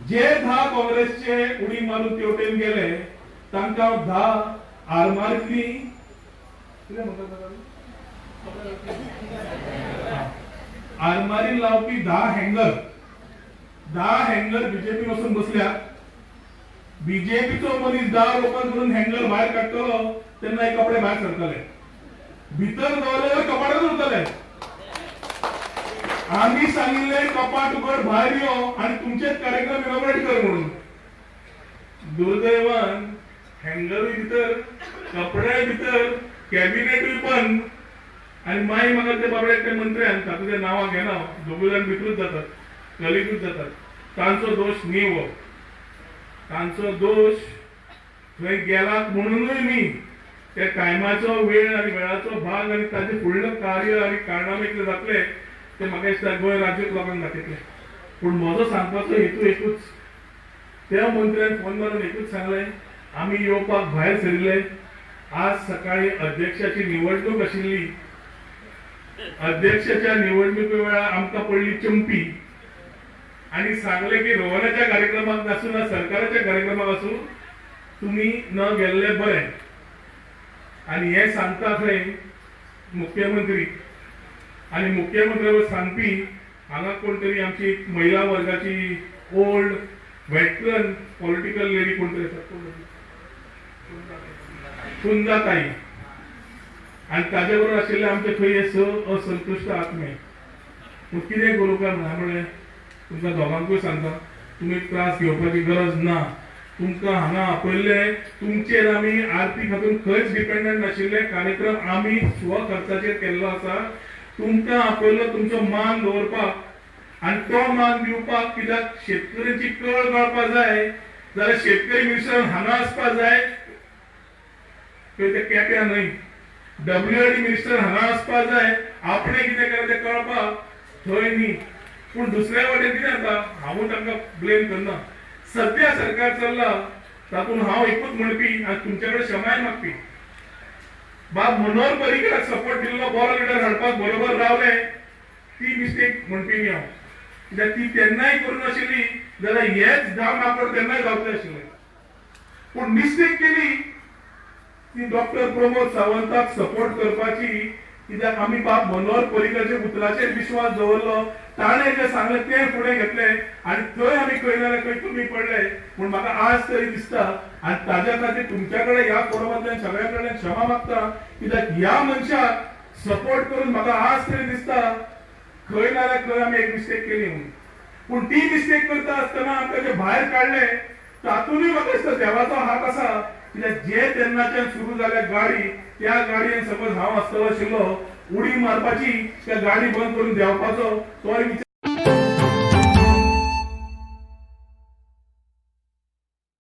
जे 10 काँग्रेसचे उडी मारून तेवटेन गेले तांकां 10 आरमारीतली कितें म्हणटा आरमारी लावपी 10 हँगर 10 हँगर बीजेपी वचून बसल्या. बीजेपीचो मनीस दार ओपन करून हँगर भायर काडटलो तेन्ना हे कपडे भायर सरतले, भितर दवरले कपाटात उरतले. आमी सांगिल्ले कपाट उगड भायर यो आनी तुमचेच कार्यक्रम इनॉग्रेट कर म्हणून. दुर्दैवान हँगरूय भितर, कपडेय भितर, कॅबिनेटूय बंद. आनी मागीर म्हाका ते बाबडे ते मंत्र्यान तातूंत नांवां घेना, दोगूय जाण भितरूच जातात, कलिगूच जातात. तांचो दोश न्ही हो, तांचो दोश थंय गेला म्हणूनय न्ही, त्या टायमाचो वेळ आनी वेळाचो भाग आनी ताजें फुडलें कार्य आनी कारणां कितें जातलें तें म्हाका दिसता गोंय राज्य लोकांक दाखयतलें. पूण म्हजो सांगपाचो हेतू एकूच, त्या मंत्र्यान फोन मारून एकूच सांगलें, आमी येवपाक भायर सरिल्ले, आज सकाळी अध्यक्षाची निवडणूक आशिल्ली, अध्यक्षाच्या निवडणुके वेळार आमकां पडली चंपी आनी सांगलें की रोहनाच्या कार्यक्रमाक नासूं ना सरकाराच्या कार्यक्रमाक आसूं तुमी न गेल्ले बरें. आनी हें सांगता थंय मुख्यमंत्री आनी मुख्यमंत्र्या सांगपी हांगा कोण तरी आमची महिला वर्गाची ओल्ड वेटरन पॉलिटिकल लेडी कोण तरी आसा, कुंदाताई, आनी ताजे बरोबर आशिल्ले आमचे खंय हे 6 असंतुश्ट आत्मे. पूण कितें करूं काय म्हणलें, तुमकां दोगांकूय सांगता, तुमी त्रास घेवपाची गरज ना. तुमकां हांगा आपयल्ले, तुमचेर आमी आर्थीक हातून खंयच डिपेंडंट नाशिल्ले, कार्यक्रम आमी स्व खर्चाचेर केल्लो आसा. तुमकां आपयल्लो तुमचो मान दवरपाक आनी तो मान दिवपाक, कित्याक शेतकऱ्यांची कळ कळपाक जाय जाल्यार शेतकरी मिनिस्टर हांगा आसपाक जाय, थंय ते केप्यां न्हय. डब्ल्यूआरडी मिनिस्टर हांगा आसपाक जाय, आपणें कितें केलें तें कळपाक थंय न्ही. पूण दुसऱ्या वाटेन कितें जाता, हांवूय तांकां ब्लेम करना. सद्या सरकार चल्ला तातूंत हांव एकूच म्हणपी आनी तुमचे कडेन क्षमाय मागपी, बाब मनोहर पर्रीकराक सपोर्ट दिल्लो, बरो लिडर हाडपाक बरोबर रावले, ती मिस्टेक म्हणपी न्ही हांव, कित्याक ती तेन्नाय करूं नाशिल्ली जाल्यार हेच 10 माकड तेन्नाय गावतले आशिल्ले. पूण मिस्टेक केली ती डॉक्टर प्रमोद सावंताक सपोर्ट करपाची, कित्याक आमी बाब मनोहर पर्रीकराच्या उतराचेर विश्वास दवरलो, ताणें जें सांगलें तें फुडें घेतलें आनी थंय आमी खंय जाल्यार खंय कमी पडले. पूण म्हाका आज तरी दिसता आनी ताज्या खातीर तुमच्या कडेन ह्या फोरमांतल्यान सगळ्या कडल्यान क्षमा मागता, कित्याक ह्या मनशाक सपोर्ट करून म्हाका आज तरी दिसता खंय नाल्यार खंय आमी एक मिस्टेक केली म्हणून. पूण ती मिस्टेक करता आसतना आमकां जे भायर काडले तातूंतय म्हाका दिसता देवाचो हात आसा, कित्याक जे तेन्नाच्यान सुरू जाल्या गाडी, त्या गाडयेन समज हांव आसतलो आशिल्लो उडी मारपाची, त्या गाडी बंद करून देंवपाचो तोय विचार